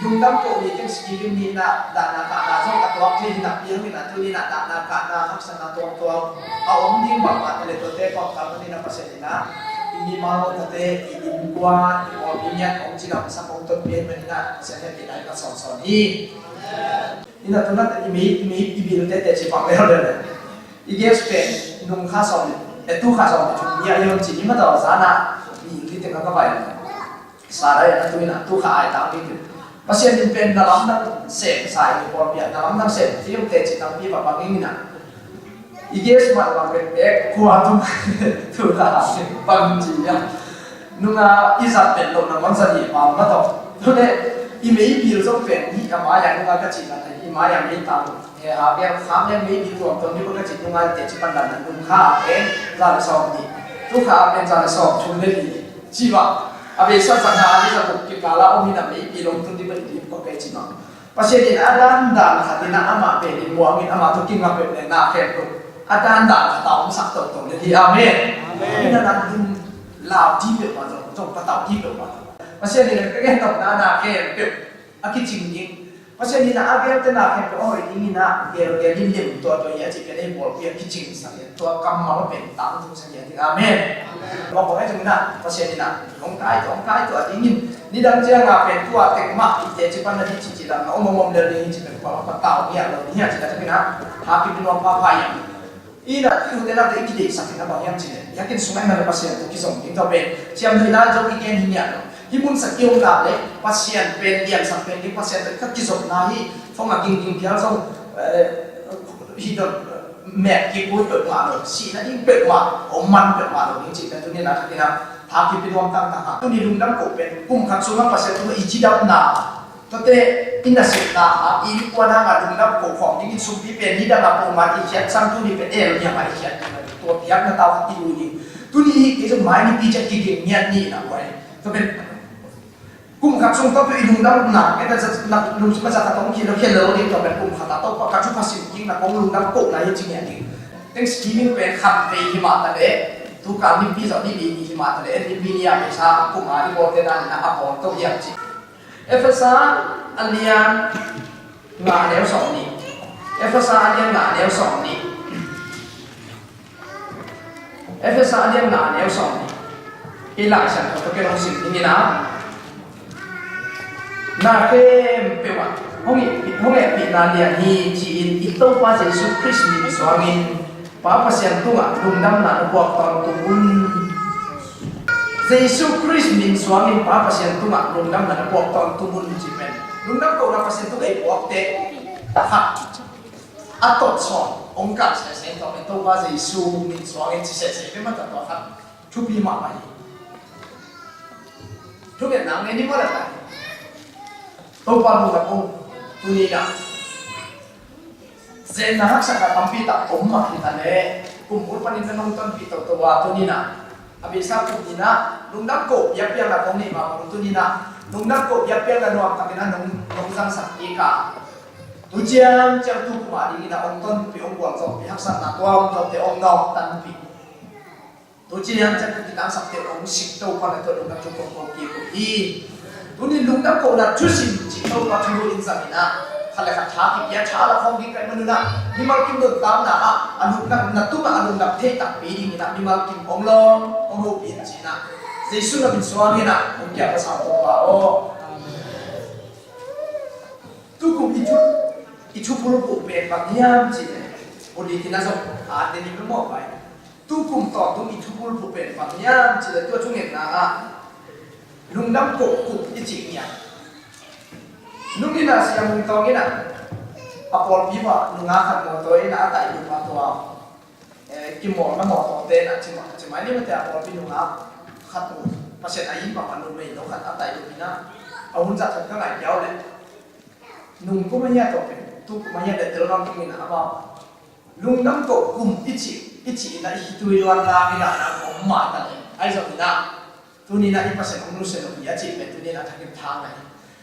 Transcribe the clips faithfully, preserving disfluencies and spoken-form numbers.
Lungdam ko ni, Thanksgiving ni in ah dahna kahna zong a tuak thei hi napi hangin ah tuni in ah dahna kahna haksatna tuamtuam a om ding bangmah tale tuate kawmkal panin ah Pasian in ah i mimal tuate i innkuan i pawlpi ngiat hong cidamsak hong tonpih ahih manin ah Pasian hehpihna i pia sawnsawn hi. In ah tu in ah i mei i mei i bilte teci pak leuleu le i gas pen nung kha sawm le tu kha sawm le thum ni a i hon ci ni mah tawh zan ah i bil teng ah ka vai. Sa dai na tu in ah tu kha ai tang ding. Pasian in pen na lamdang sem sa i pawlpi ah na lamdang sem ti hong teci tampi va bang in ah i gas man bang pek pek khua tung tu kha bang ci nia. Nunga i zat pen lo na man zat i bang ma tawh. Tu le i mei bil zong pen i a mai a nunga ka ci na i mai a mei tang. He a bel kham leng mei bil tuam tuam ni bang ka ci nunga teci pan dan na nung kha pen za le sawm ni. Tu kha pen za le sawm thum le ni. Ci bang a beisa zanga a ni za buk kikala om hi na mei bil om tun ni bang i bil ko pe ci bang. Pasian in a dandan khat in ah amah pen i muang in amah tawh kingap peuh le na khempeuh a dandan khat a omsak toto le hi. Amen. Amen. In ah na dum lau dih peuhmah zong zong patau dih peuhmah zong Pasian in ah ka gen tawh na na khempeuh a kicing ding. Pasian in ah a gelte na khempeuh a hoih ding in ah gelgel in lim tuahtuah hi a cih pen ei pawlpi a kicingsak hi a tua kammal pen tangtungsak hi a ding. Amen. Bang bang ei zong in ah Pasian in ah hong kai tuah hong kai tuah ding in nidang ciang a pen tua tek mah i teci pan na dih cih cih lam na om om om lel ding hi cih pen kuamah patau ngiat lo ding hi a cih lam in ah hapit nuam pha pha hi a. I na i ute nate i kideihsak in a bang hiam cih leh biakinn sung a i man le Pasian tawh kizom ding tawh pen ciamnuihna zong i gen hi ngiat lo. Hih munsak i om nak leh Pasian pen liansak pen ding Pasian tawh i ka kizopna hi. Thong a ging ging phial zong, eh, hi don, mek kik kul peuhmah lo, sihna ding peuhmah om man peuhmah lo ding cih pen tuni na thakin a tha kipi nuam tangtang ha. Tuni lungdam ko pen kum khat sungah Pasian tungah i cidamna tuate i nasepna a i innkuan hangah lungdam ko khawm dingin sumpi pen nidang a pawlman i khiat sang tuni pen el niam a i khiat ding a tua biakna tau khat i lui ding. Tuni hi kei zong mai nipi ciang kiging ngiat ni na uai. Tua pen kum khat sung tawh tu i lungdamna kei ta lungsim a za khat hong khia lo khia lo ding tua pen kum khat a Topa ka thupha sim ding na kong lungdam kohna hi ci ngiat ding. Thanksgiving pen khat vei hi mah ta leh tu kal nipi zawh ni li ni hi mah ta leh en nipi ni a pei sa kum a i bawlte dan in a bawl to hiam ci. Efesa a lian nga a neu sawm nih. Efesa a lian nga a neu sawm nih. Efesa a lian nga a neu sawm nih. Kei Lai Siangtho tawh ken hong sim ding in a na khempeuh ah hong hehpihna lian hi ci-in i Topa Jesu Khrist min suangin Pa Pasian tungah lungdamna na puak tawntung un. Jesu Khrist min suangin Pa Pasian tungah lungdamna na puak tawntung un ci pen lungdam kohna Pasian tungah i puakte khat a tot sawn hong kah sese tawh pen Topa Jesu min suangin ci sese pen mah tawh khat thupi mahmah hi. Thungetna ngei ni maw le Topa lungdam kong tuni dah Zenna haksatna tampi tak om mah hi ta leh kum bul panin na nong tonpih toto a tuni na a beisa kum ni na lungdam ko biakpiakna kong nei mah kong tuni na lungdam ko biakpiakna nuam takin a nong nong zangsak kik a tu ciang ciang tu kum a dingin a ong tonpih ong gualzawhpih haksatna tuamtuamte ong nawk tanpih. Tu ciang ciang ka kitamsakte hong sik Topa na tua lungdam thu kong ko kik uh hi. Tuni lungdam kohna thusim cih Topa thu in zang in ah khat le khat tha kipia tha la khawng ding ka hih manun ah mimal kim dontamna ah a lungdam na tungah a lungdam thei takpi ding in ah mimal kim hong lawm hong hopih in ci in ah Jesu na min suang in ah hong kiam a sau Topa aw. Tukum i thu i thupul buh pen bang hiam cih leh uli kina zong a te ni mawh pai. Tukum tawntung i thupul buh pen bang hiam cih leh tua thungetna ah lungdam koh kum i cih ngiat. Nung in ah siam hung tawng in ah a pawlpi mah nunga khat mawtaw in ah a taih duh mah tua. Eh, kimawlna mawtawte in ah cimah cimah ni mate a pawlpi nunga khat uh Pasian a in mah mah numei lo khat a taih duh in ah a hun zat khat ka ngaih piau leh nung kum a hiat tawh pen tu kum a hiat leh tel bang kum in ah a mah Lungdam koh kum i cih i cih in a i tui luan lang in a na om mah ta leh ahi zongin a tuni in a i Pasian hong nusia lo hi a cih pen tuni in a thakin thang ahi.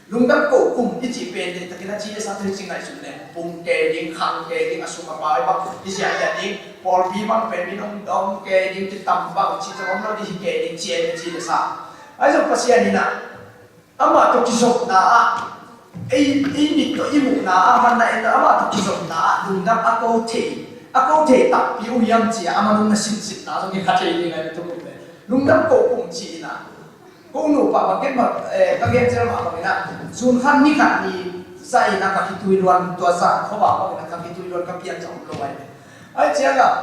Lungdam koh kum i cih pen dei takin a ci le sa thei ci ngaihsun leng pum kei ding khang kei ding a sum a pai bang i ziahziah ding pawlpi bang pen min hong dawng kei ding kitam bang cih zong om lo ding hi kei ding ci a ci le sa ahi zong Pasian in a Amah tawh kizopna ah ei, ei mit tawh i muhna ah, a man na en lo, amah tawh kizopna ah lungdam a ko thei, a ko thei takpi uh hiam ci-a a man hong na sinsinna zong hi kha thei ding a, i tuk uh le lungdam ko kum ci-in a. Ko nupa bangin mah, eh, ka gen zel mah bangin ah, zun khat ni khat ni zah in ah ka khitui luan, tua zan khuavak bangin ah ka khitui luan ka pian zong om lo ai. Ai ciang ah,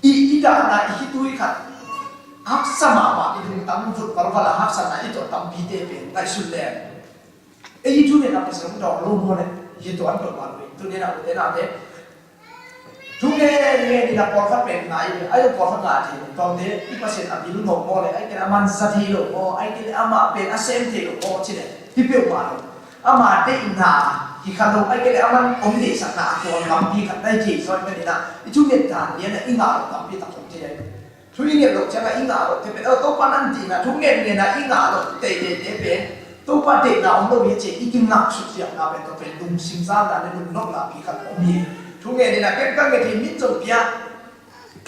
i, i dahna i khitui khat haksa mahmah, i lungtang vut valval a haksatna i tuah tampite pen ngaihsun leng. Ei, i thu ngen a Pasian hong dawng lo maw le, hi tuan lo maw le, tu ngen a, u te nau te. Thu ngen ngen in a pawlkhat pen ngai, ai lo pawlkhat ngai thei lo, tawmte i Pasian a bil lo maw le, ai kei le a man za thei lo maw, ai kei le amah pen a sem thei lo maw, ci le, hi peuhmah lo. Ama deihna hi kha lo, ai kei le a man hong deihsakna a tuam lampi khat nai thei zaw ahih manin a, i thu ngen dan lian a i ngah lo tampi tak om thei ai. Thu i ngen loh ciangah i ngah loh te pen, Topa nan dihna thu ngen ngen a i ngah loh teitei te pen Topa deihna om lo hi a ci, i kingak suk ziahna pen, tua pen lungsim zan dan le lungnopna pi khat om hi. Thu ngen in a ken ka nget hi, min zong pia,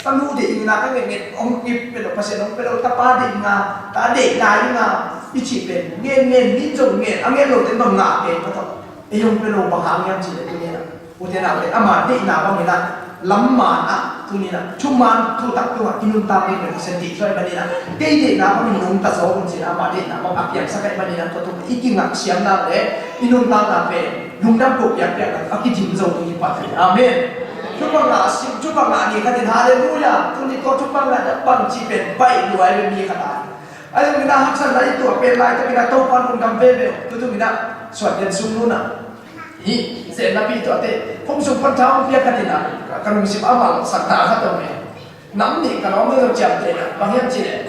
ka nu deih in a ka nget nget, hong kip pe lo, Pasian hong pe lo, tapa deih in a, ta deih lai in a, i cih pen ngen ngen, min zong ngen, a ngen lo te bang ngah pen ka tawh. Ei hong pe lo bang hang hiam cih leh tu ngen a, u te nau te ama deihna bangin a lam man a, tu ni na thuman thutak tungah i nuntak ding pen Pasian deih zaw ahih manin a, kei deihna bangin nungta zaw un ci-in a, ama deihna bang a piangsak ahih manin a, tua tungah i kingak siamna le i nuntakna pen lungdam ko piakpiakna a kidim zo ding hi pah hi. Amen. Thupha ngah a sim, thupha ngah ni khatin halleluiah, tu ni tua thupha ngah bang ci pen baih lua hi ve mi khat a. Ahi zongin a haksatna i tuah pen laitakin a Topa lungdam veve, tu tungin a suan lian sung nunah. Hih zen napi tuahte, khong sung pan tha hong piak khatin a, ka lungsim a malsakna khat om e. Nam nih ka lawm ding zong ciamtehna, bang hiam cih leh,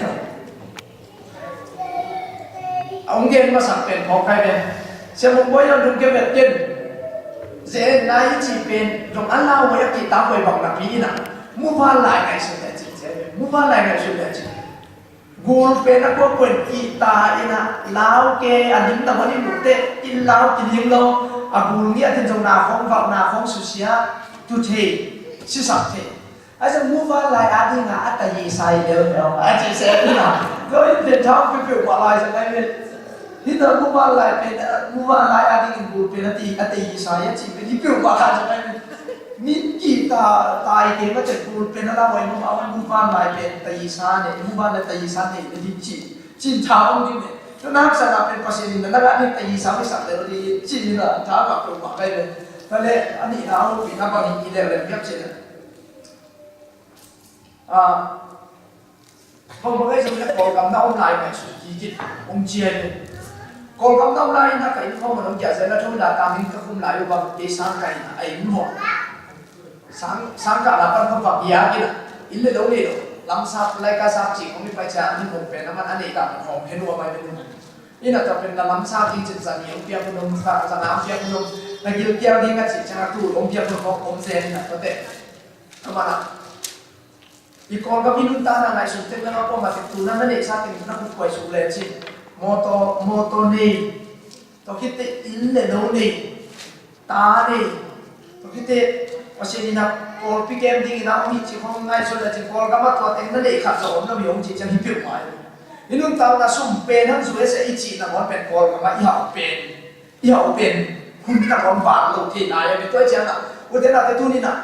a hong gen masak pen phawk kai ve. Siam Hong Bawi Yawn Lung Kevet ken, zen nai i cih pen zong a lau hoi a kihtak hoi bang napi in a, muvanlai ngaihsut leh cih, muvanlai ngaihsut leh cih. Gul pen a kuakua in kihta in a, lau ke a lim na hon i muh teh, in lau kilim lo, a gul ngiat in zong na khawng valh, na khawng susia, tu thei, sisak thei. Ahi zong muvanlai a ding a, a taisa hi leuleu a, a ci se in a, tua in pen thau piupiu mah lai zong ai ve. Hih tua muvanlai pen, muvanlai a ding in gul pen a ti, a taisa hi a ci pen hi piu mah lai zong ai ve. Min kihta, tai kei mah teh gul pen a la hoi mah mah, muvanlai pen taisa nei, muvanlai taisa nei na ding ci, cin tha om ding nei. Tua na haksatna pen Pasian in na na ngah ding taisa hong sak lel ding ci na tha ngah peuhmah kai ve. Tua leh a nihna hong pina bang hi leh leh biak ci na. Ah, Kawlgam na om lai ngaihsun kik in hong ci hi. Kawlgam na om lai in a ka inn khawng a nong kiah zel a, thu in a tangin ka khum lai uh bang kei sang ka in a inn hawh. Sang, sang kah la pan khawng bang biak in a, inn le lo nei lo. Lamsap, laika sap cih khawng i pai ciang a, min hong pen a man a neih dah man hong hen uh a mai min hong. Inn a tua pen na lamsap ding cin zani hong piak hun hong, zana hong piak hun hong, na gilkial ding a cih ciang a tu hong piak hun hong om zen in a tua teh. A man a I Kawlgam i nuntakna ngaihsun tek leng a kuamah tek tu na na neihsa teng na kut kuai suk lecin. Mawtaw, mawtaw nei. Tua khit teh inn le lo nei. Ta nei. Tua khit teh Pasian in a pawlpi kem dingin a hong hi cih hong ngaihsun lecin Kawlgam ah tua teng na neih khat zong om lo hi hong cih ciang hi peuhmah hi. I nuntakna sum pen hang zu e seh i cih nangawn pen Kawlgam ah i hauh pen. I hauh pen hun nangawn vang lo thei lai a, mi tuai ciangah. U te nau te tuni-in ah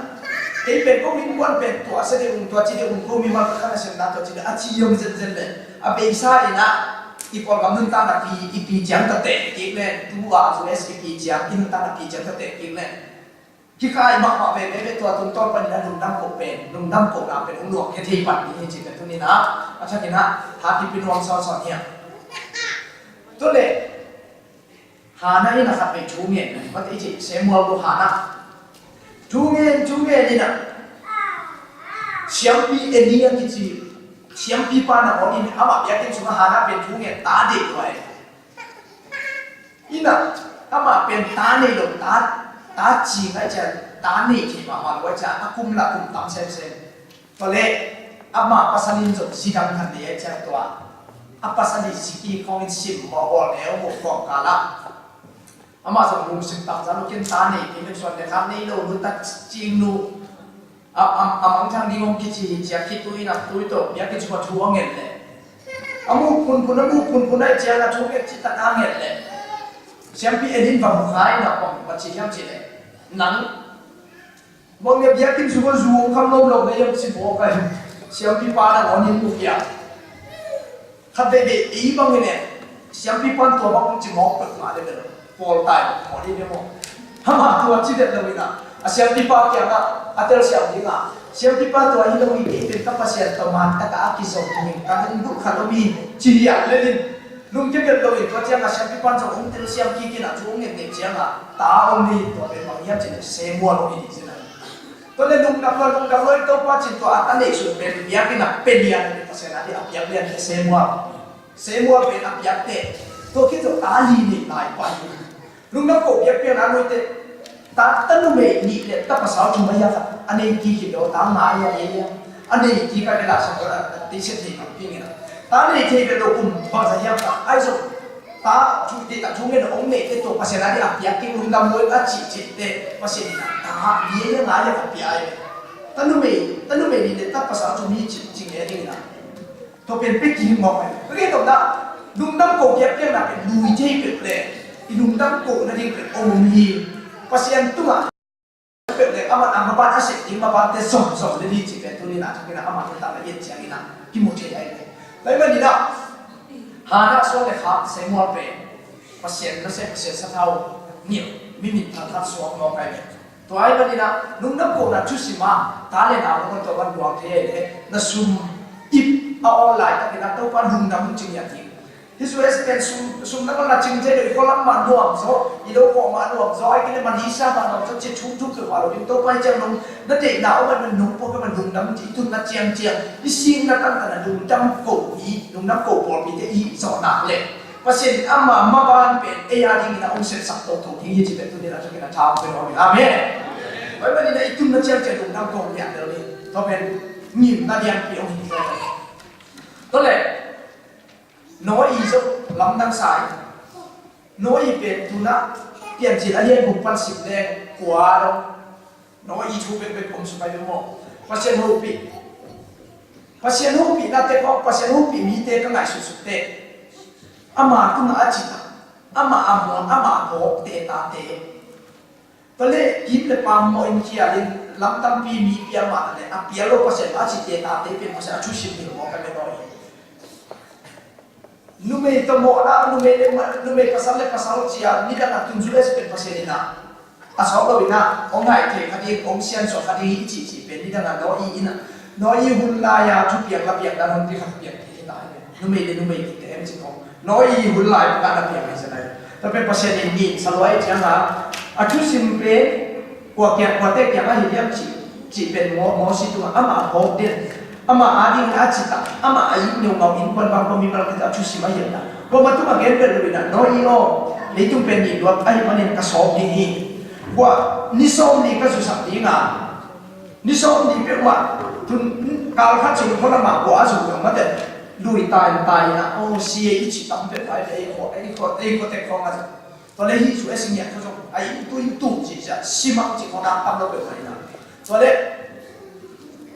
kei pen ko innkuan pen tua sia ding ung, tua ci ding ung, ko mimal khat a siamna tua ci ding a ci hiam zenzen le a beisa in ah i Kawlgam nuntakna pi, i pi ciang ta teh kik le, tu ah U S i pi ciang, i nuntakna pi ciang ta teh kik le. Kikhai mahmah veve ve, tua tungtawn panin a lungdam koh pen, lungdam kohna pen hong luang khia thei pan ding hi ci pen tuni-in ah a thakin ah tha kipia nuam sawnsawn hi a. Tua leh Hannah in a khatvei thu ngen, mate i cih Samuel lo Hannah. Thu ngen, thu ngen in a. Siampi Eli a kici siampipa nangawn in amah biakinn sungah Hannah pen thu ngen ta deh lua e. In a, amah pen ta nei lo, ta, ta ci ngai ciang, ta nei thei mahmah lua ciang, a kum la kum tam semsem. Tua leh amah pasal in zong zi dang khat nei a ciang tua, a pasal in zi kik khawng in sim mawh bawl neu mawh kawng kal ah. Amah zong lungsim tam zan lo, ken ta nei kei, men suan le khak nei lo, nu tak cing nu. A, a, a mangthang ding hong kici hi ciang khitui naktui tawh biakinn sungah thu a ngen leh. A muk phunphun, a muk phunphun ahih ciang a thu ngen citak a ngen leh. Siampi en in va mu kha in ah, bang ci hiam cih leh, nang bang a biakinn sung ah zu hong kham lomlom na hiam ci mawk a, siampipa nangawn in mu piak. Khat veivei ei bang in e, siampipa in tua bang hong ci mawk peuhmah le bel pawl tai mawk hi ve maw. Amah tua ci det lo in ah, a siampipa kiangah a telsiam ding ah, siampipa, tua hi lo hi, kei pen ka Pasian tawh man takah a kizom ding, ka lunggulh khat om hi, ci hiah lel in, lungkia bel lo in, tua ciangah siampipa in zong hong telsiam kik in ah, thu hong ngetnget ciangah ta om hi. Tua pen bang hiam cih leh Samuel om hi ding ci in ah. Tua leh lungdam lo, lungdam lo in, Topa, ci in tua a ta neih sung pen biakinn ah pia lian a, Pasian ading a piak lian pen Samuel. Samuel pen a piakte, tua khit tawh ta li nei lai pai hi. Lungdam ko biakpiakna nuite, ta, ta numei nih le ta pasal thum ahi a, a nei kik hi lo, ta nga ahi a, a nei kik a, kei la sa ko la, a tei set thei bang pi ngen a. Ta nei thei bel lo, kum bangzah hiam ta, ahi zong ta thu, tei ta thu ngen a hong neite, tua Pasian ading a piak kik, lungdam lo in a cih cihte, Pasian in a ta li ahi a, nga ahi a, ka pia ahi. Ta numei, ta numei nih le ta pasal thum hi ci, ci nge ding in a. Tua pen pia kik mawk hi. Tua pen tawmna, lungdam ko biakpiakna pen lui thei peuh leh, i lungdam ko nading pen om hi. Pasian tungah peuh leh, amah a maban a sep ding, mabante zomzom le ding cih pen tuni-in ah, tuni-in ah amah tungtang a et ciangin ah kimu thei ahi ve. Tua ahih manin ah, Hannah suan le khak, Samuel pen Pasian nasem, Pasian sathau ngilh, mi minthang khat suak mawk ahi ve. Tua ahih manin ah, lungdam kohna thusim ah ta le nau hong on, tua bang luang thei ahih leh, na sum ip a on laitakin ah Topa lungdam hong ci ngiat hi. Hih U S pen sum, sum nangawn na cing thei lo, i khualam mah nuam zaw, i lo khawh mah nuam zaw, ahih kei leh Malaysia mah nuam zaw, ci thum thum peuhmah lo ding, Topa hih ciang nong na deihna om ahih manin nong puak ahih manin lungdam ci, i tunna ciangciang, i sikna tantan ah lungdam ko hi, lungdam ko pawlpite i hih zawh nak leh, Pasian in ama maban pen ei a dingin a hong sepsak toto ding hi cih pen tuni-in a thukin a tha hong pia nuam hi. Amen. Tua ahih manin a i tunna ciangciang lungdam ko hi a tel ni. Tua pen ngimna lianpi hong hi. Tua leh Noah zong lamdang sa hi. Noah pen tu-in a Piancil a lian guk pan sim leng kua dong Noah thu bekbek om suk ahi ve maw. Pasian hopih, Pasian hopihna teh khawng, Pasian hopih mite ka ngaihsutsuk teh, ama tungah a cih tak, ama a muang, ama a phawk teh tate. Tua leh kip le pam mawh in khial in lam tampi mi pia mah leh a pial lo Pasian a cih teh tate pen Pasian a thusim hi lo maw ka ve Noah hi. Numei tawh mawhna, numei le ma-, numei pasal le pasal ci-a nidang a tun zu le si pen Pasian in ah, a sawt lo in ah, hong ngaih thei kha ding, hong siansuah kha ding hi i cihcih pen nidang a Noah in ah, Noah hun lai-a thupiang la piang dan hong pi kha thupiang pi hi ta hi. Numei le numei kik te em ci khawng, Noah hun lai pek a na piang hi sia lai. Tua pen Pasian in nin sa lua ahih ciangin a thusim pen kua kiang, kuate kiangah hi hiam cih, cih pen Mo-, Mosi tungah amah a phawk den, amah ading a citak, amah a it ngeungau innkuan bang kua mimal khit a thusim ahi a. Kuamah tungah gen pen lo in ah, Noah aw, leitung pen nih luat ahih manin ka sawp ding hi. Kua ni sawmli ka zusak ding a, ni sawmli peuhmah tun kal khat sung khualamah kua a zuk zong mate, lui tai tai in ah, aw, si ei i cih tam peuh tai ei khua, ei khua, ei khua tek khawng a zong. Tua leh hih U S i ngiat khawng zong a inn tu inn tum cih sia, si mang cih khawng a tam lo peuhmah in ah. Tua leh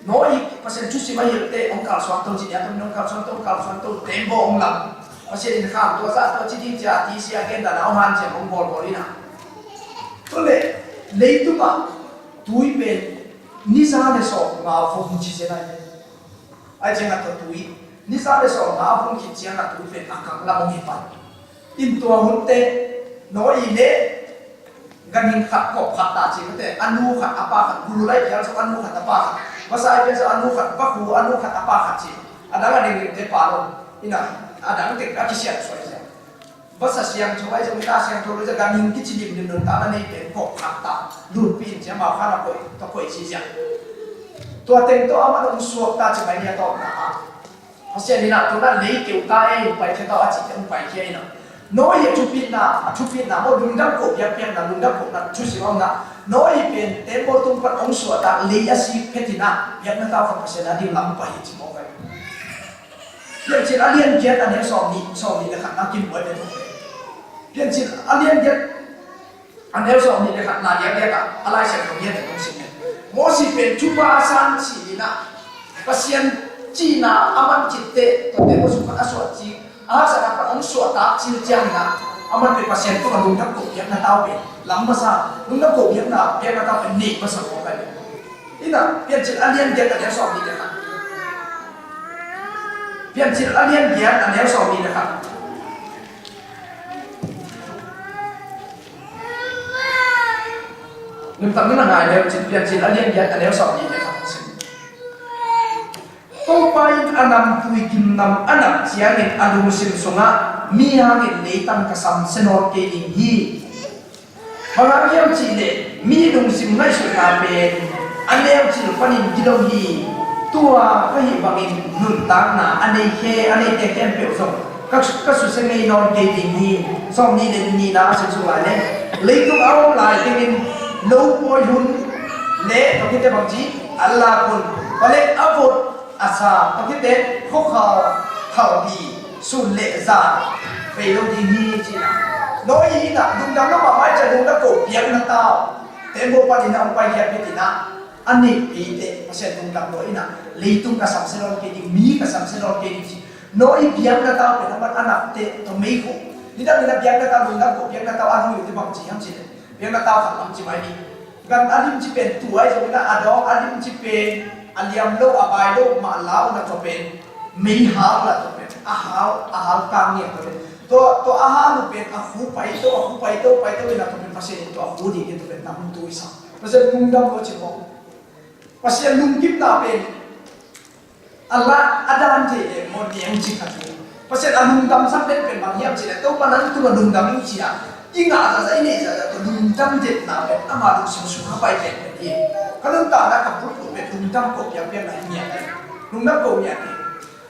Noah Pasian thusim a hilh teh hong kalsuan to cih nia, hong kalsuan to, hong kalsuan to, tembaw hong lam. Pasian in kham tua zah tua ci ding cia ti sia gen dan a hong hanciam hong bawlbawl in ah. Tua leh leitungah tui pen ni za le sawmnga vung ci zen ahi. Ahih ciangin tua tui, ni za le sawmnga a vung khit ciangin tui pen a kang lam hong hi pan. In tua hunte, Noah le ganhing khat kawp khat ta ci mate, a nu khat a pa khat, gulu lai phial zong a nu khat a pa khat, vasa i phial zong a nu khat, vakhu a nu khat a pa khat ci. A dang a dingdingte pa lo, in ah, a dang tek a kisiansuah hi sia. Vasa siangtho ahi zong, ta siangtho lo zia, ganhing kici limlim lo ta, na nei pen kawp khat ta, lutpi in cia mau khan a koih, ka koih ci zia. Tua teng tawh amah hong suak ta ci mai nia tawpna ah. Pasian in ah tu-in ah lei keu ta ei, hong paikhia ta a cihte hong paikhia in ah. Noah a thupitna, a thupitna maw, lungdam ko biakpiakna, lungdam ko na thusim a om na. Noah pen tembaw tung pan hong suah ta, lei a sik phet in ah, biakna tau khat Pasian a ding lam pai hi ci mawk ahi. Piancil a lian giat a neu sawmnih, sawmnih le khat na kimuai ve thok ve. Piancil a lian giat a neu sawmnih le khat na lian giat ah a Lai Siangtho lian giat hong sim ve. Mosi pen thupha a san cih in ah, Pasian cihna a man citte, tua tembaw sung pan a suah cih, a haksatna pan hong suah tak cil ciangin ah, Aman pen Pasian tungah lungdam ko biakna tau pen lam masa, lungdam ko biakna, biakna tau pen nei masa ko ka hi. Ina, Piancil a lian giat a neu sawm nih le khat. Piancil a lian giat a neu sawm nih le khat. Nuntak nang a ngai leu cin, Piancil a lian giat a neu sawm nih le khat. Topa in a namtui gimnam a nap ciangin a lungsim sungah, mi hangin leitang ka samsia nawn kei ding hi. Bang hang hiam cihleh mi lungsim ngaihsutna pen a neu cil panin kidong hi. Tua ahih bangin nuntakna a nei khe, a neite khempeuh zong ka, ka susia ngei nawn kei ding hi. Sawm nih le nihna a sim sung lai le, leitung a om lai tengin lo pawi hun le, tua khit teh bangci, a lak hun, tua le a vot a sa, tua khit teh khuakhal, khalbi, sun le zan vei lo ding hi ci-in ah. Nawi in ah lungdam lo mahmah i ciang lungdam ko biakna tau tembaw panin a hong paikhiat bek in ah, a neih eite Pasian lungdam lo in ah, leitung ka samsia nawn kei ding, mi ka samsia nawn kei ding ci. Nawi biakna tau pen a man a napte tawh meikhu. Nidang in ah biakna tau, lungdam ko biakna tau a nung i te bang ci hiam cih leh, biakna tau khat lam ci mai ni. Gan a limci pen tu ahi zongin ah, a dawng a limci pen a liam lo, a bai lo mah la uh na, tua pen meihal la, tua pen a hal, a hal kang ngiat tua pen. Tua, tua a hal uh pen a khu paito, a khu paito, paito in ah tua pen Pasian in tua a khu ding hi, tua pen tam tu i sa. Pasian lungdam lo ci mawk. Pasian lungkimna pen a la, a dan thei le maw, niang ci khat hi. Pasian a lungdam sak den pen bang hiam cih leh, Topa nang tungah lungdam ing ci-a i ngah zahzah, i neih zahzah tawh lungdam denna pen ama lungsim sung a pai pen pen hi. Ka nuntakna ka pulpul pen lungdam ko piangpiang na hi ngiat hi. Lungdam ko ngiat hi.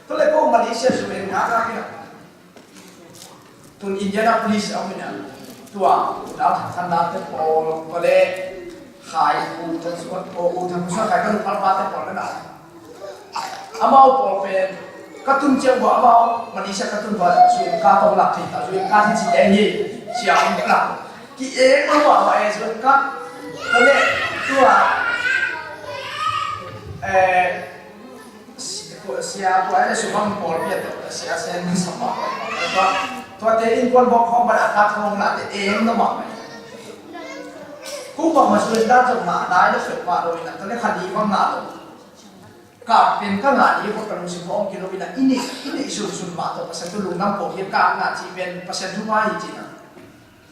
Tua le ko Malaysia zu en ngah ngah hi. Tun Indianapolis a om in ah, tua u Dau Thang Khan Dau te pawl, tua le Khai U Thang Suan, U Thang Suan Khai, ka nu Pal Pa te pawl na na. Amau pawl pen ka tun ciang bua, amau Malaysia ka tun bua, zu in ka tong lak thei ta, zu in ka thei ci te hi, sia om lak. Ki eng amau ma e zu in ka, tua le tua, eh, Sia, tua le subang pawl pia tua, sia sen sama. Tua, tua te innkuan bawk khawng bang a kat khawng la te eng lo mah. Ku bang ma suen dan zong ngah nai lo sek mah lo in a, tua le kha ni bang ngah lo. Ka pen ka ngah ni ko ka lungsim khawng kilo in a, i neih, i neih sunsun mah tawh Pasian tu lungdam ko hi, ka ngah ci pen Pasian thu mah hi ci na.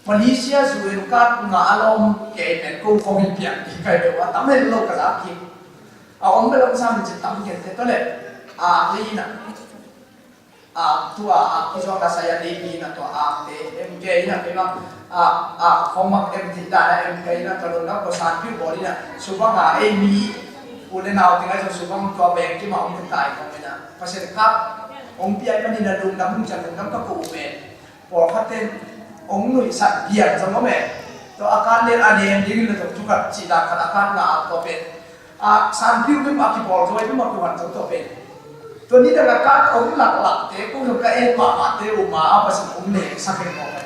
Malaysia zu in ka ngah a lawm kei pen ko khawng in piang ding kai deuh a tam hen lo ka zak hi. A om bel om sam in ci tam gen te tawh le. A, lei in a. A, tua a, i zuak ka sai a lei pi in a tua a, te, em kei in a kei bang. A, a, khawng mak em ti dan a em kei in a tua lungdam ko san piu bawl in a. Subang a, ei mi, u le nau teng a zong subang tua beng kim a om te tai khawng in a. Pasian ka, ong piai panin a lungdam, hong cian lungdam ka ko u pen. Pawlkhat ten ong nuihsak pian zong om e. Tua a kan len a nem ding in la tua thu khat cih dan khat a kan ngah tua pen. A, san piu bim a kipawl zaw bim a kuan zaw tua pen. Tua nidang a kan ong laklak te, kong zong ka en mahmah te uh ma a Pasian ong nem sak hen mawk e.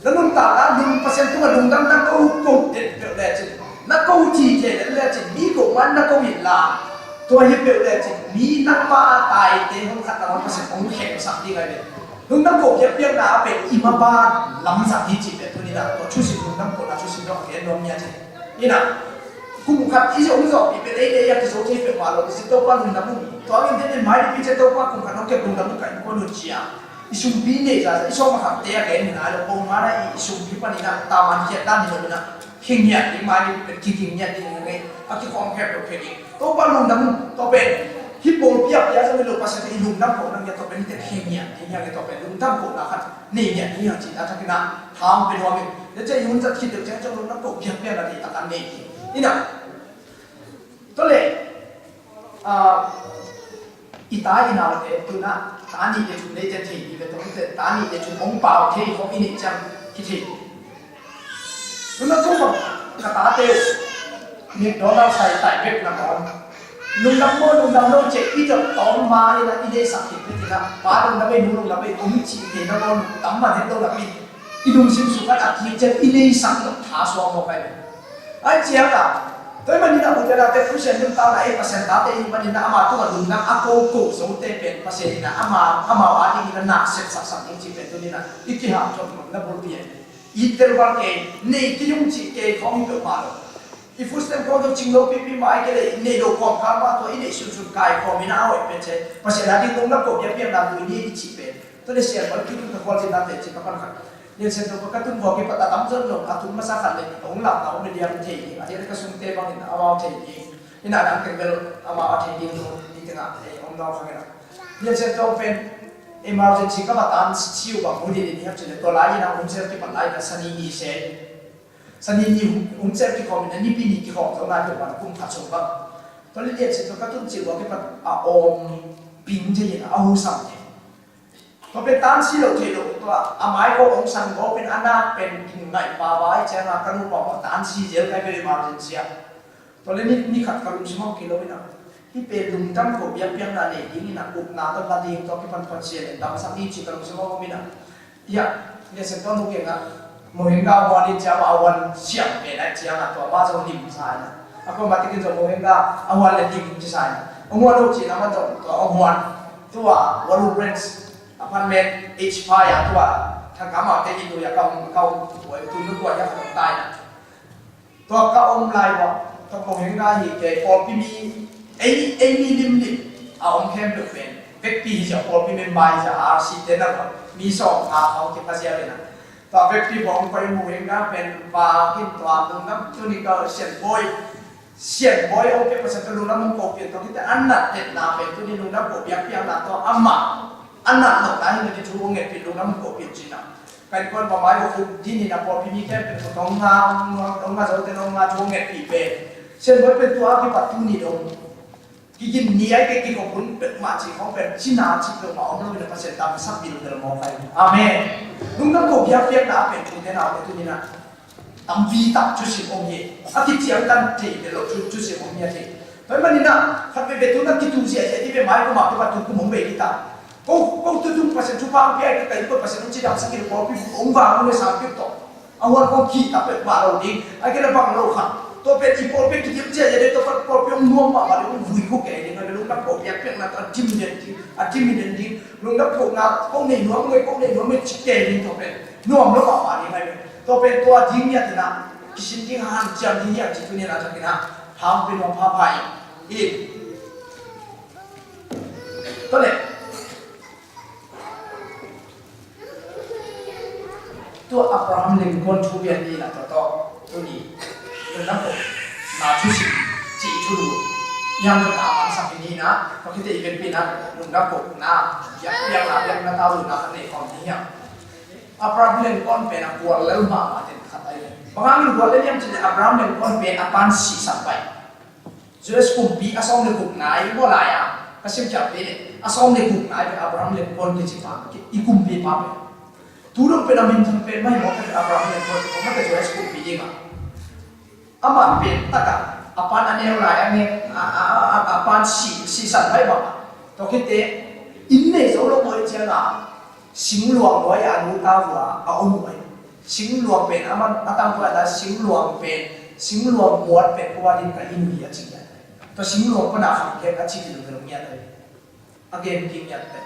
Na nuntak a lung Pasian tungah lungdam na ko, ko den peuh lecin. Na ko ci thei den lecin, mi ko man na ko in la. Tua hi peuh lecin, mi nangma a tai te hong khat na man Pasian ong khem sak ding a hi. Lungdam ko biakpiakna a pen i mapa lamzang hi cih pen tuni-in ah tua thusim lungdam kohna thusim zong a gen nuam nia ci. Ina, kum khat i zong zawhpih pen ei le ei a kizo thei peuhmah lo, i ci Topa lungdam ung. Tua hangin hih in mai lipi ciang Topa kum khat hong kep lungdam ung ka innkuan un ci a. I sumpi nei zazah, i sawm a khamte a gen hi nai lo, pongman a i, i sumpi panin ah taman khiat dan hi lo in ah. Khingiat ding mai lipi pen kikhingiat ding hi ngei, a kikhawm khempeuh khe ding. Topa lungdam ung, tua pen hih pawlpi a pia zong hi lo, Pasian i lungdam kohna ngiat tua pen hihte khe ngiat ding hi a, ngiat tua pen lungdam kohna khat nei ngiat ding hi a cih a thakin ah tha hong pia nuam ing. Tua ciang i hun zat khit deuh ciang zong lungdam koh piakpiak a ding tak a nei hi. Ina, tua leh, ah, i ta i naute tuna ta nih le thum neite thei hi ve, tua khit teh ta nih le thum hong pau thei khawng i neih ciang kithei. Tuna thum bang ka tate uh McDonald sai tai bek na tawm. Lungdam maw lungdam lo ciah i dot tawm ma in ah i deihsak kik bek in ah, pa lungdam ei, nu lungdam ei, om cih kei na maw, tam man het lo na pi. I lungsim sung khat a kik ciang i deihsak lo tha suak maw kai ve. Ai ciang ah, Tua ahih manin ah ute naute, Khristian nuntakna ei Pasian tate i hih manin ah ama tungah lungdam a koko zote pen Pasian in ah ama, amau adingin ah na sepsaksak ding cih pen tuni-in ah i kihanthawnna bulpi ahi. I tel val kei, nei kei ung cih kei khawng hi peuhmah lo. I food stamp khawng zong cing lo pipi mah ahih kei leh, i neih loh kawmkal mah tua i neih sunsun kaikhawm in ah a hoih pen ci. Pasian ading lungdam ko biakpiakna tuni i cih pen. Tua leh sian bal kik in ka khualzinna teh ci ka pan khat. Lian Siangtho ka tun vua kipat a tamzaw in zong a tun masa khat leh hong lakna om leh diam thei ding. A diak leh ka sungte bangin amau thei ding. Inn ah dang teng bel amau a thei ding lo. Ni tengah ei om nawn kha ngen a. Lian Siangtho pen emergency ka va tan si uh bang mu ding in hiam cih leh tua lai in ah hun sel kipat lai in ah sani ni se. Sani ni hun sel kikhawm in ah nipi ni kikhawm zo nai peuhmah kum khat sung bang. Tua leh Lian Siangtho ka tun cil vua kipat a om ping thei in ah a husam thei. Tua pen tansi lo thei lo, tua a mai ko hong sang ko pen a nak pen kin ngaih pah vai ciang a ka nupa mah tansi zel kai pen emergency ah. Tua leh ni, ni khat ka lungsim ah kilo in ah. Hih pen lungdam ko biakpiakna nei ding in ah, upna tawh la ding tawh kipan Pasian in damsak ni ci ka lungsim ah om in ah. Hiah, Lian Siangtho nu kiangah, Mohenga huan in ciang a huan siam pen ah ciang a tua mah zong lim sa in ah. A kuamah tekin zong Mohenga a huan leh lim ci sa in ah. A huan lo cih lam ah zong tua a huan. Tua Walu Branch apartment H five ah tua thangka mah te i lui ah ka om, ka om, tua i tun nu tua i a ka om tai na. Tua ka om lai ua, tua Mohenga hi kei pawlpi mi, ei, ei mi limlim a om khempeuh pen vekpi hi sia, pawlpi member hi sia, R C te na ua, mi sawm nga khawng kipha sia ve na. Tua vekpi bawng koi Mohenga pen vak in tua lungdam tuni ka sian bawi. Sian bawi ong pia Pasian tawh lungdam ong ko pian tawh kite a nat tetna pen tuni lungdam ko biakpiakna tawh amah a nat nopna hi na ti thu ong ngetpih lungdam ong ko pian cihna. Ka innkuan pa mai ko khuk din in a pawlpi mi khempeuh ko tawh nga, ong nga zote ong nga thu ong ngetpih pen sian bawi pen tua a kipat tuni dong kigin ni ai ke kikhop hun peuhmah cih khawng pen cina cih peuhmah om lo in a Pasian damsak bilbel mawk ai. Amen. Lungdam ko biakpiakna a pen tute naute tuni na tampi tak thusim om hi. A kiciangtan thei bel lo thu, thusim om hi a thei. Tua ahih manin ah khat veve tu na kitu ziahziah dih ve mai kum ah tua tu kum hong bei dih ta. Ko, ko tu tung Pasian thupha hong pia dih ta, i ko Pasian hong cidamsak dih pawlpi hong vang hong le sangpi tawh. A huan kong khih tak pek mah lo ding. A kena bang lo khat. Tua pen i pawlpi kidim ziahziah dih tua pawlpi hong nuam mahmah dih hong vui ko kei ding. A lungdam ko biakpiakna tua a dim den ding. A dim den ding. Lungdam ko na ko nei nuam ngei ko nei nuam ngei ci kei ding tua pen. Nuam lo mahmah ding ai pen. Tua pen tua ding ngiat in ah kisin ding hanciam ding ngiat ci tuni in ah tak in ah hang pen nuam phapha in. In. Tua leh tua Abraham Lincoln thu pian ni in ah tua tawh tuni. Tua na ko na thusim cih thu lu. Yang tua na mang sak ni in ah tua khite i pen pi na lungdam ko na. Biak, biak na, biak na tau lu na kan nei khawm ni hiam. Abraham Lincoln pen a guallel mahmah ten khat ahi. Bang hangin guallel hiam cih leh Abraham Lincoln pen a pan sihsak pai. U S kumpi a sawm le gukna i maw lai-a ka simkhiat pen a sawm le gukna i pen Abraham Lincoln kici pa i kumpi pa pen. Tu dong pen a minthang pen mah hi maw ka Abraham Lincoln kici pa mah ka U S kumpi ding a. Amah pen takah a pan a neu lai a nge a, a, a, a, a pan si, sisan pai bang a. Tua khite inn nei zo lo maw i ciang a singluang nuai a nu ta vua a om uh ai. Singluang pen a man a tang vua ta singluang pen singluang muat pen kua din ka inn uh hi a ci ngiat. Tua singluang pana khang kek a ci kilvil ngiat ai. A gen ki ngiat pen.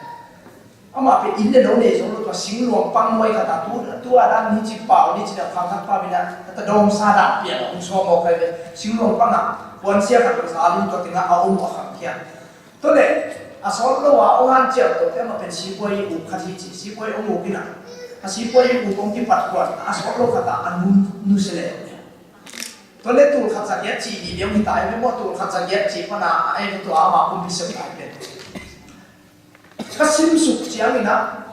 Amah pen inn le lo nei zo lo tua singluang pang nuai khat a tu, tu a dan ni ci pau ni ci na khang khat pa mina ta dawm sa dan piang a hong sawm awk ai ve. Singluang pang a puansia khat lo sa lim tua tengah a om uh a khang kiang. Tua leh a sawt lo a hong hanciam tawh te amah pen sipuai uk khat hi ci, sipuai hong uk in a, a sipuai uk hong kipat kuan a sawt lo khat a a nu, nu se leh. Tua leh tul khat za giat ci ni liang hi ta, ei maw tul khat za giat ci pan a, ei tua ama kumpi sep lai pen. Ka simsuk ciangin a,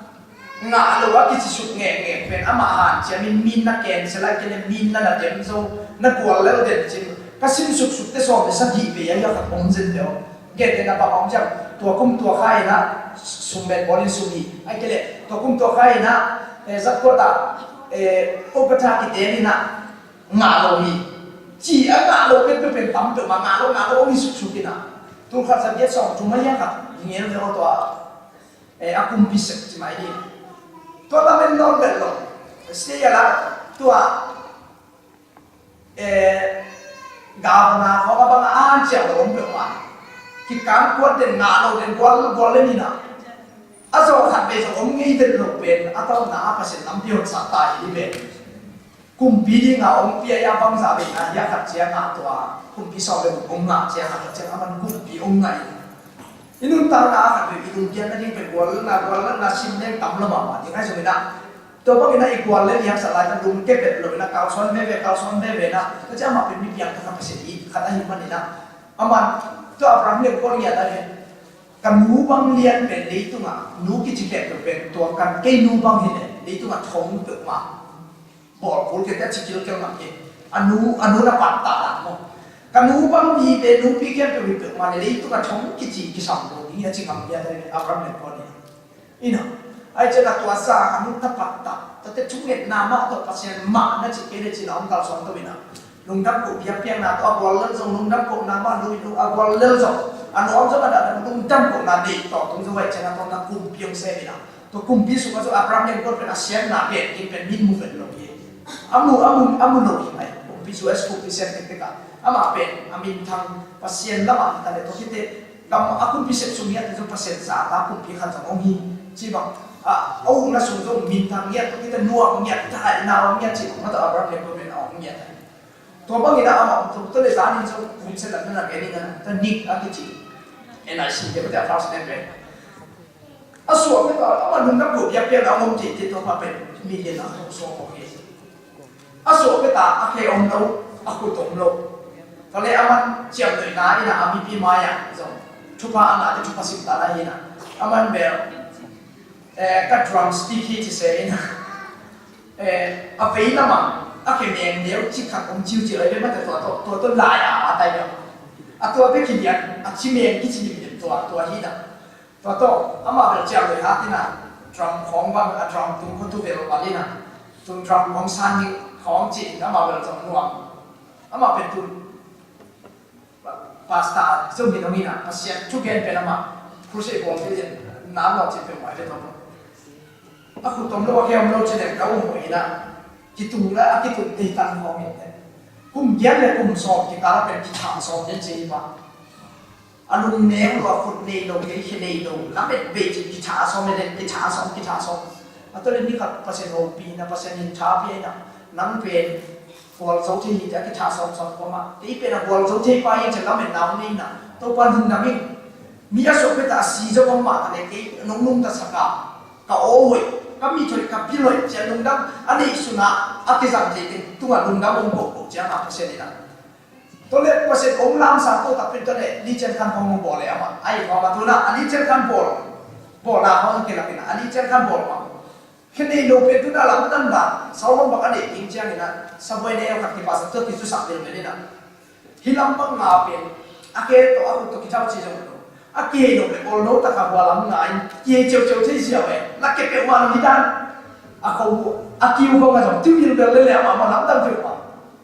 ngah lo a kicisuk ngekngek pen amah hanciamin min na cancel a kei le min na na dem zo, na guallel den cin. Ka simsuksuk te sawm le sagih vei a hiak khat om zen deuh. Gentehna bang om ciang, tua kum tua kha in a sum bet bawlin sum hi. Ai kei le, tua kum tua kha in a, eh, zat kuat a, eh, Kolkata kiteng in a, ngah lo hi. Ci a ngah lo pekpek pen tam peuhmah ngah lo, ngah lo om hi suksuk in a. Tul khat za giat sawm thum a hiak khat, hi ngel ve aw tua, eh, a kumpi sek ci mai ding. Tua lamen nawn vet lo. Stay a la, tua, eh, Gavana khawng a bang a an ciang lo om peuhmah. Kikang kuat den, ngah lo den, gual gual le nina. A zawh khat vei zong om ngei den lo pen a tawpna a Pasian lampi honsak ta hi pen. Kumpi dinga om piai a bangzah veina hi a khat ciang a tua kumpi sawm le guk om ngah ciang a khat ciang a man kumpi om ngah in. I nuntakna a khat vei i lungkiatna ding pen gualna gualna sim leng tam lo mahmah ding ahi zongin ah. Tua bangin ah i gual le i haksa lai ta lungke pet lo in ah kalsuan veve kalsuan veve na. Tua ciang amah pen mi piang khat a Pasian i khat ahi manin ah. Aman tua Abraham le gual ngiat ahi. Ka nu bang lian pen leitungah nu kici khempeuh pen tua kan kei nu bang hi le leitungah thong peuhmah. Bawl kul kei te a ci kilkel ngam kei. A nu, a nu na pattah dah maw. Ka nu bang hi le nupi khempeuh hi peuhmah le leitungah thong kici kisam lo ding hi a ci ngam hi a Abraham le Paul hi. Ina, ai cian a tua sa a nu na pattah. Tate thungetna mah tawh Pasian mah na ci kei le cina om kalsuan tawh ina. Lungdam koh biakpiakna tawh a gual lel zong lungdam kohna mah lui lung a gual lel zong a nuam zong a dah lungdam kohna deih tawh tung zong vai ciang a tawh na kumpi hong sem ina. Tua kumpi sungah zong Abraham lengkuan pen a siatna pen ding pen min mu vet lo hi. A mu, a mu, a mu lo hi mai. Kumpi U S kumpi siat tektek ah amah pen a minthang Pasian lamah hi ta le tua khite gam a kumpi sep sung hi a te zong Pasian zata kumpi khat zong hong hi. Ci bang a ukna sung zong minthang ngiat tua khite nuam ngiat, thaina om ngiat ci bang mah tawh Abraham lengkuan pen a om ngiat. Tua bangin ah amah om tuk tua le zanin zong hun se lam na gen in ah ta nik a kici. N I C te mate a first name pen. A suak mate amah lungdam koh biakpiakna a om tete tua pa pen million a hong suak kawk hi. A suak mate a khe om lo, a khut om lo. Tua le aman ciamnuihna in ah a mipi mai-ah zong thupha a ngah te thupha simta lai hi in ah. Aman bel eh, ka drumstick hi ci se in ah. Eh, a vei lamah a khe meng deuh ci khat om ciuciu lai ve mate tua tawh, tua tawh lai a, a tai deuh. A tua bek hi lian, a ci meng kici limlim tua, tua hi dah. Tua tawh, amah bel ciang lui hat in ah, drum khawng bang, a drum tung khawng tu vel bal in ah. Tung drum khawng san ding khawng ci in amah bel zong nuam. Amah pen tun. Pastor, zong hi dong in ah, Pasian thugen pen amah, crusade bawl thei zen, nan lo cin pen mai ve tawh. A khut om lo, a khe om lo cin pen ka um hoih in ah, kitung le, a kitung tei tan khawng in le. Kum giat le kum sawm kikal a pen kitha sawm den ci hi pah. A lung neu lo, a khut nei lo, kei khe nei lo, lamet bei cin kitha sawm den, kitha sawm, kitha sawm. A tawh le ni khat Pasian hopihna, Pasian in tha pia in ah, nang pen, Gualzo thei hi te a kitha sawmsawm kawmah. Kei pen a gualzo thei pa hi ci lametna om nei na. Topa lungdam ing. Mi a suak pia ta a si zo om mah ta le kei nong lungta sak a. Ka aw hoih, ka mit hoih, ka pil hoih ci a lungdam. A neihsun a a kizang thei teng tungah lungdam om kohkoh ci a ngah Pasian in a. Tua le Pasian ong lamsang to tak pen tua le Lee Chian Khan hong bawl le amah. Ai hong amah tuna a Lee Chian Khan bawl. Bawl na hong kilak in a Lee Chian Khan bawl mah. Khe nei lo pen tuna lamdang dan Solomon bang a deih ding ciangin a sabuai nei lo khat kipasa tua kicusak lel pen in a. Hih lam bang nga pen a khe tawh a khut tawh kithau ci zong lo. A kihei lo le ol lo taka hua lam nga in kihei ciauciau thei ziau e. Na ke peuhmah lo hi dan. A ko a kiu bang a zong tiu bil bel le le amah mah lamdang peuhmah.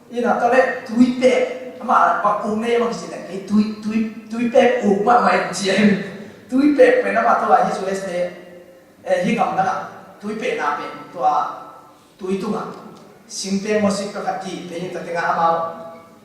Ina tawh le tui pek amah bang uk nei amah kici le kei tui, tui, tui pek uk mahmah in ci a hi. Tui pek pen amah tawh a hi U S te. Eh, hih gamdang ah tui pehna pen tua tui tungah singteng maw sik pakhat ti pei in tua tengah amau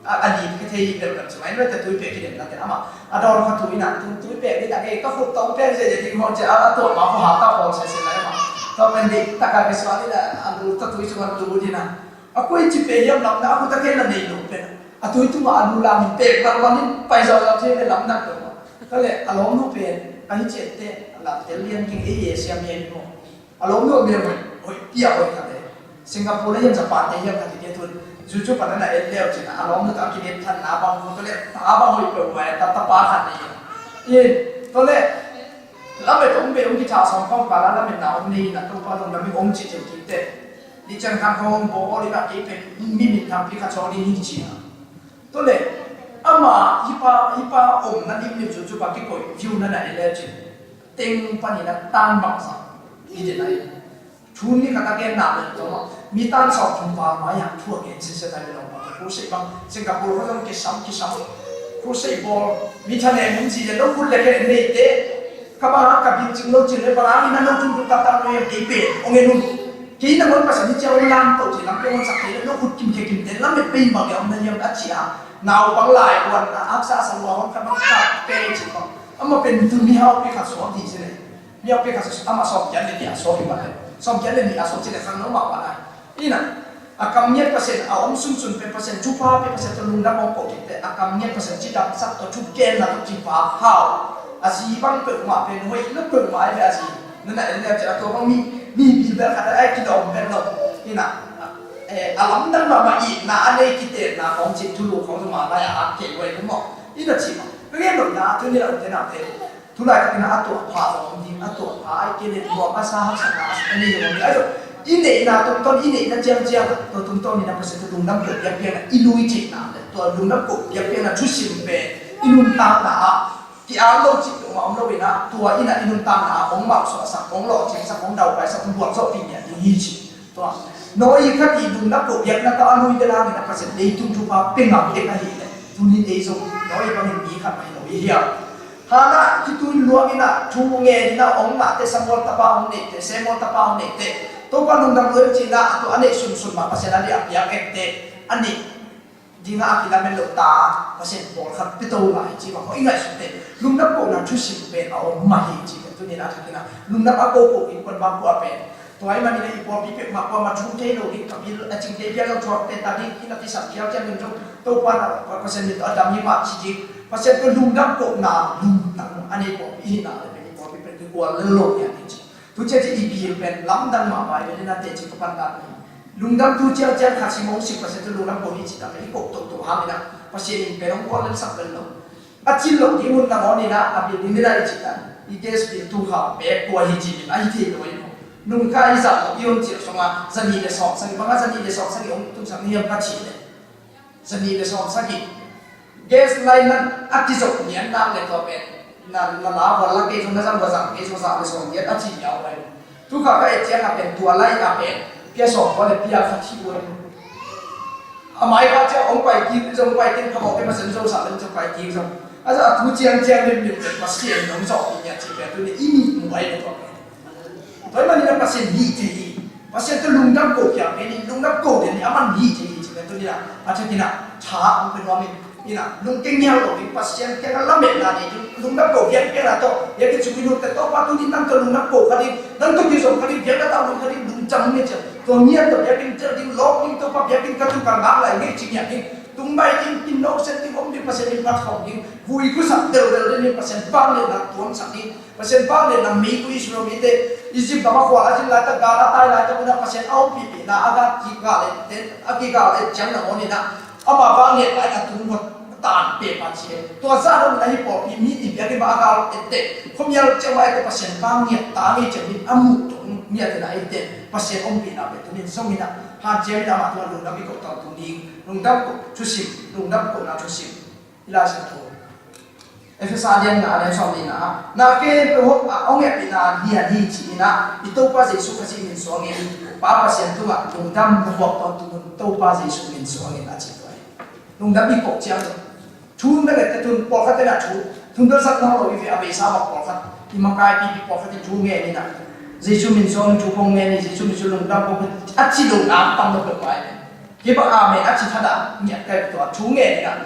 a, a lip kha thei belbel cimai in tua tui peh kidemna te amah a dawn kha tui in ah tui peh ding ah kei ka khut tawh pek zia zia ding maw cia a tuah ma khuahau tah pawl sia sia lai amah tua pen ding takah kei suah ding ah a lu ta tui cungah lu ding ah. A koi ci peh hiam lamdang a khut a kei la nei lo pen a tui tungah a lu lam in pek lam lam in pai zau zau thei le lamdang lo. Ka le a lawmnu pen ka hi ciat te a lam tel lian king ei e siam hiam maw. A lawmnu a mial hoih, hoih piah hoih khat e. Singapore le hiam Japan te hiam khat i te tun. Zu cu pan a na et leu cin a lawmnu ta a kinet thanna bang tua le ta bang hoih peuh vai ta tapa khat nei. I tua le lamet om be om kitha sawm kawm kala lametna om nei na Topa lungdam i om ci thei kik te. Ni cang khang khawng bawl i na kei pen mi min thang pi khat sawng ding hi ci na. Tua le ama hipa hipa om na dim lim cu cu pa kikoih view na na et leu cin. Teng panin a tan bangsa i te nai. Thu ni khat a gen na le tawh mi tan sawm thum pa mai a thu a gen sese tai lo pa. Crusade bang Singapore kha zong kisam kisam. Crusade bawl mi thanem hun ci le lo hun le khe nei te. Ka bang a ka bil cing lo cin le bang a ina lo thum thum ta ta lo yam kei pe ong en hun. Kei na mon pasan ni ciang lam to ci lam pe mon sak kei lo khut kim khe kim te lam pe Inn bang a om na hiam a ci a, naupang lai buan a haksa sa lua hong khat bang khat pe ci bang. Amah pen tu mihaupi khat suak ding ci le. Mihaupi khat suak amah sawm kiat le nih a suak hi mah le. Sawm kiat le nih a suak ci le khang no mah mah lai. Ina a kam ngiat Pasian a om sunsun pen Pasian thupha pe Pasian tawh lungdam hong ko kik te a kam ngiat Pasian cidamsak tawh thugenna tawh kivak hau. A zi bang peuhmah pen hoih lo peuhmah ai ve a zi. Nana en leu ci a tua bang mi mi bil bel khat ai kilawm pen lo. Ina a lamdang mahmah itna a nei kitenna khawng cih thulu khawng zong a lai a ak kei uai lo maw? Ina cih maw? Ka gen nopna a tuni la ute nate. Tulai takin a tuahpha zong om ding, a tuahpha ai kei le nuam a sa haksatna a nei zong om ding. Ai zong i neihna tungtawn, i neihna ciangciang tua tungtawn ina Pasian tua lungdam ko biakpiakna i lui cihna le tua lungdam ko biakpiakna thusim pen i nuntakna ah ki-al lo cih peuhmah om lo ina tua ina i nuntakna ah hong mauhsuahsak, hong lawhcingsak, hong daupaisak, hong buangzawhpih ngiat ding hi ci. Tua Noah khat i lungdam ko biakna tawh a lui te lang ina Pasian leitung thupha pe ngam dek ahih leh tuni ei zong Noah bangin mi khat mah hi lo i hiam? Hana kituin luang ina thu ngen ina ong mahte Samuel tapa ong neihte, Samuel tapa ong neihte Topa lungdam lua cina a tua a neih sunsun mah Pasian a dih a piak ekte a neih dinga a kilamen lo ta Pasian pawlkhat pito lai ci bang hong i ngaihsut te. Lungdam kohna thusim pen a om mah hi ci pen tuni na thakina lungdam a ko ko in kuan bang kua pen tua i manina i pawlpi pek mah kua ma thu thei lo ding ka bil a cing thei pian lo thuak te ta ding ina ti sam khial cian min zong Topa na Pasian min tawh a dam hi mah ci ding Pasian tua lungdam kohna lungdam a nei pawlpi hi na le pen i pawlpi pen kikual lel lo nia ding ci. Tu ciang ci i bil pen lamdang mahmah i pen ina teci ka pan dan hi. Lungdam tu ciang ciang khat si mong si Pasian tu lungdam ko hi ci ta pen i kok toktok hang ina Pasian in pen hong kual lel sak pen lo. A cin lo ding hun nangawn ina a bil ding ina i ci ta i gas bil tu kha pek kua hi ci bil a hi thei lo i lo. Nung kha i zah lo i hong ci lo song a zani le sawm sagi bang a zani le sawm sagi hong tung sak ni hiam ka ci le. Zani le sawm sagi. Gas line nan a kizop nian nak le tua pen na na la hual la kei zong na zang hual zang kei zong zah le sawm giat a ci liau pai. Tu kha ka et ciang a pen tua lai a pen pia sawm kua le pia kha thi ua. A mai kha ciang ong pai kik zong pai kik kha mawk kei ma sem zong sa pen zong pai kik zong. A zah a tu ciang ciang lim lim pen Pasian nong zawh pi nia ci pen tu ni i mi mu ai le tua pen. Tua i manin a Pasian hih thei hi. Pasian tawh lungdam ko piang pen in lungdam ko den in a man hih thei hi ci pen tuni a a thakin a tha ang pen nuam in ina lungkeng nial lo in Pasian kiang a lametna nei ding lungdam ko piang piang a tawh biakinn sung in hun te tawh pa tuni nang tawh lungdam ko kha ding nang tawh kizom kha ding biakna tawh lung kha ding lungdam nge ciang tua ngiat tawh biakinn tel ding lawp ding tawh pa biakinn ka tun ka ngak lai nge ci ngiat ding tung bai ding kin no sen ding om ding Pasian in phat khawm ding vui khusak del del ding in Pasian bang le nak tuam sak ding Pasian bang le nam mi ku Israel mite Egypt gam a khual a zin laitak gal a tai laitak una Pasian a ompihpihna a gal kigal ette a kigal et ciang nangawn ina ama bang ngiat lai a tung huat tan pe pan si e tua zah dong na hi pawlpi mi i biak i ba a gal ette khuamial ciang ma ette Pasian bang ngiat ta ngei ciang mi a muh tung ngiat ina ette Pasian ompihna pe tunin zong ina han ciang ina ama tua lungdam i ko tawng tung ding lungdam ko thusim lungdam ko na thusim i Lai Siangtho Efesa lian nga lian sawm nihna ah na khempeuh hong a hong hehpihna lian hi ci-in ah i Topa Jesuh Khazih min suangin Pa Pasian tungah lungdam na buak tawntung un Topa Jesuh min suangin a ci tua hi. Lungdam i kawk ciang thu na ngette tun pawlkhat tena thu thundal sak nawn lo i ve a beisa bang pawlkhat i makai pipi pawlkhat in thu ngen in ah Jesuh min suangin thu kong ngen in Jesuh min suangin lungdam kong a ci lo na tam lo peuhmah i ve. Kei bang amen a ci thadah ngiat kai tua thu ngen in ah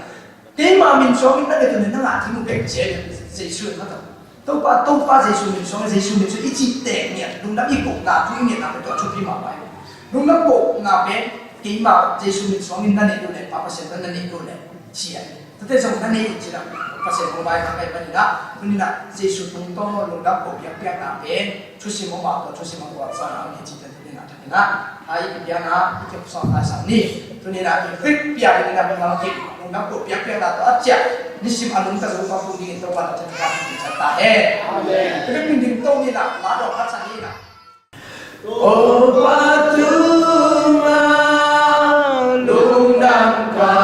Keima min suangin na ngetun na ngah ding uh bek cia Jesuh in mataw. Topa, Topa Jesuh min suangin Jesuh min suangin i cih teng ngiat lungdam i kohna thu i ngetna pen tua thupi mahmah hi. Lungdam kohna pen keima Jesuh min suangin na neih uh le Pa Pasian na neih uh le cia hi. Tate zong na neih uh cina Pasian hong vai kha kai paninah tuninah Jesuh tungtawn lungdam koh piakpiakna pen thusim aw mah tua thusim a kuat sana ang hi cih pen tuninah thakinah Hai i piana i kiam sawm lai sang ni. Tuni na i rik piak ni na mi mal kim. Nung na ko piak piak na to a ciak. Ni sim a nung ta zo pa kum ding in to pa na ta ta ta he. Amen. Rik min ding to ni na la do ka sa ni na. O pa tu ma lung dang ka